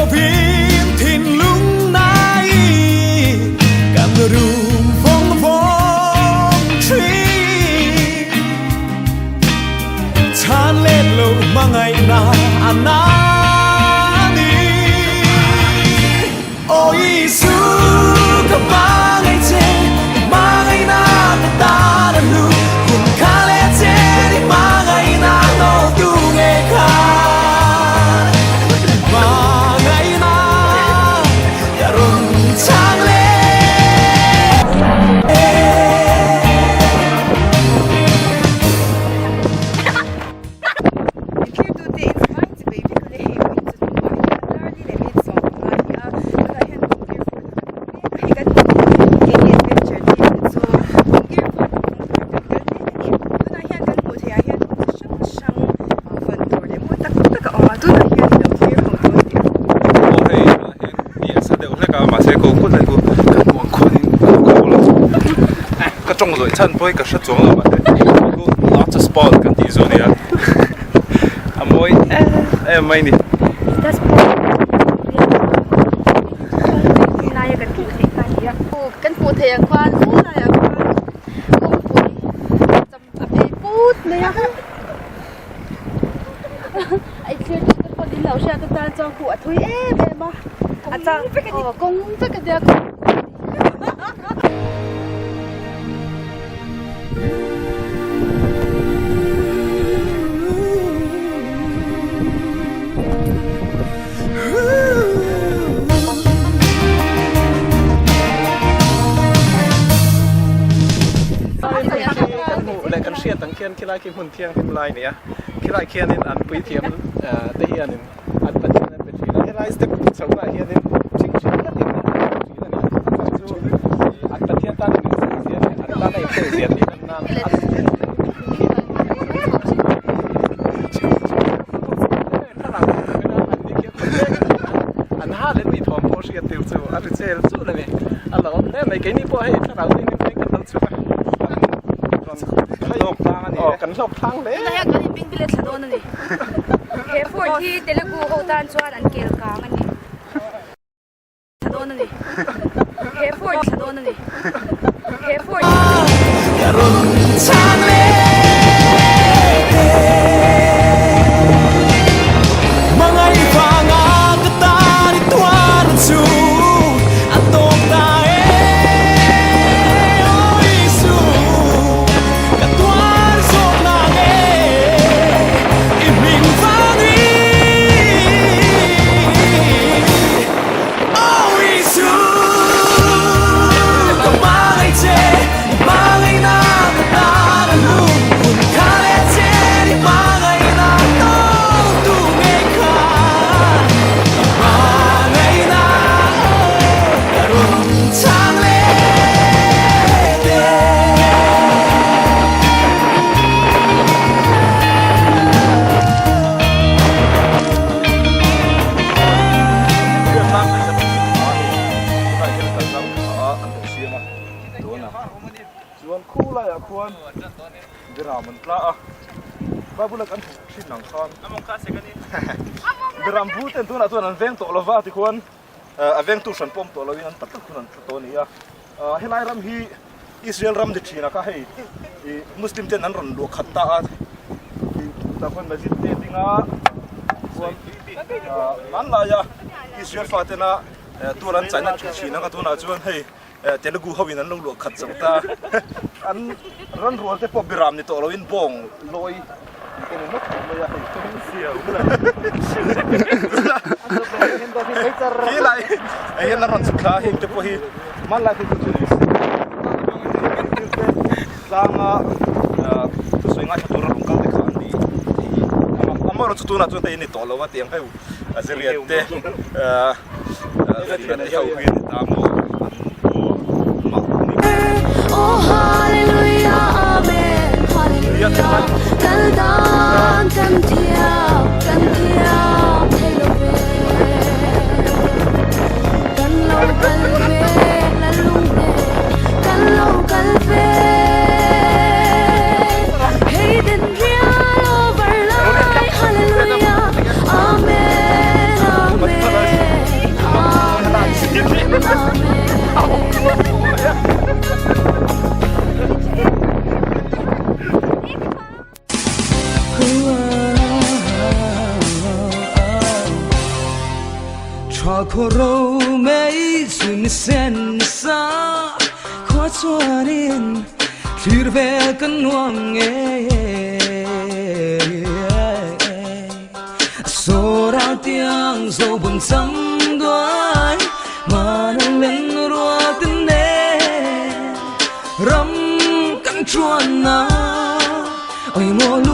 lovin thinlung nai kan rum vawng vawng thin. Chhan let lo hmangaihna a na ni. Aw Isu ka hmangaih che, i hmangaihna ka tan a hlu. Hun kha leh chen i hmangaihna nawltu nge khan. I hmangaihna ka rawn chhang leh. Thirtute in chhang chi bei vek leh hei pawh chu hmuh ah hian darli leh minute 15 a ni a tunah hian Kawngir Fort a kan awm mek a hei kan hmuh theih hi adventure team te chu Kawngir Fort a kawng tur kan kal mek a ni tunah hian kan hmuh theih ah hian hmun chi hrang hrang van tur leh mawi tak tak a awm a tunah hian i lo thlir ho dawn tih Aw hei tunah hian mi a sa deuh hlek a mahse ko kut leh chu kan hmuh ang khuanin ka lo kho lo ka tawng zawih chhan pawh hi ka hre chuang lo mahse lotus pond kan tih chu a nia. A mawi em em mai ni. Kan hmuh theih ang khuan chu laiah khuan kawngpui cham a phei put mai a a inthlir tute pawh in lo hriat atan chuan khuh a thui em em a a chang aw kawng vek a nia. Kan hmuh leh kan hriat ang khian khilai khi hmun thianghlim lai a ni a, khilai khianin an puithiam te hianin an Pathian an pe thin a, helai step chho lah hianin thingthi tlatin an pe thin a ni. A chhan chu an Pathian tan an inzir zia leh an tana inpek zia tih lan nan an an ha leh mi thawm pawh hriat tir chu a ri chel chul a ni. A lo awm hle mai keini pawh hei thlarau te hian kan lo chhuk a kan hlawk tlang a ni e. Kan hlawk tlang hle. Tunah hian kan inbing bilet thla dawn a ni. He fort hi Telugu ho tan chuan an kel kang a ni. Thla dawn a ni. He fort thla dawn a ni. He fort. Ka rawn chhang leh te. Hmangaih vanga ka tan i tuar chu a tawk ta e. Aw Isu, ka tuar zawk nang e. I hming vangin Aw Isu, ka hmangaih che, i hmangaihna ka tan a hlu. Hun kha leh chen i hmangaihna tawltu ngei khan i hmangaihna ka rawn chhang leh te. Chuan khu laiah khuan Biram an tla a, Bible a kan hmuh thin ang khan Biram bu ten tunah chuan an veng tawh lova tikhuan a vengtu hran pawm tawh loin an tak tak hun an tla tawh a ni a. Helai ram hi Israel ram ni thin a kha hei ih Muslim ten an rawn luah khat ta a, ih tah khuan masjid te a ding a, chuan hmanlaia Israel fa tena tual an chaina tih thin ang a tunah chuan hei Telugu ho in an lo luah khat zo ta an ran rual te pawh biram ni tawh loin bawng lawi te ni nawk mai a hei khi lai hei hian an rawn chhuk thla a heng te pawh hi hmanlai phei chu ni se tlanga thusawi ngaithla tura rawn kal te kha an ni amaherawhchu chu tunah chuan hei a ni tawh lo a tiang heu a ziriat te fina te ho hi a ni ta maw an mah a ni. Tha khaw ro mai chu ni sen ni sa khua chuanin thlir vel kan nuam nge Sora tiang zo bun cham duai mana len rua tin ne ram kan chuan na oi mo.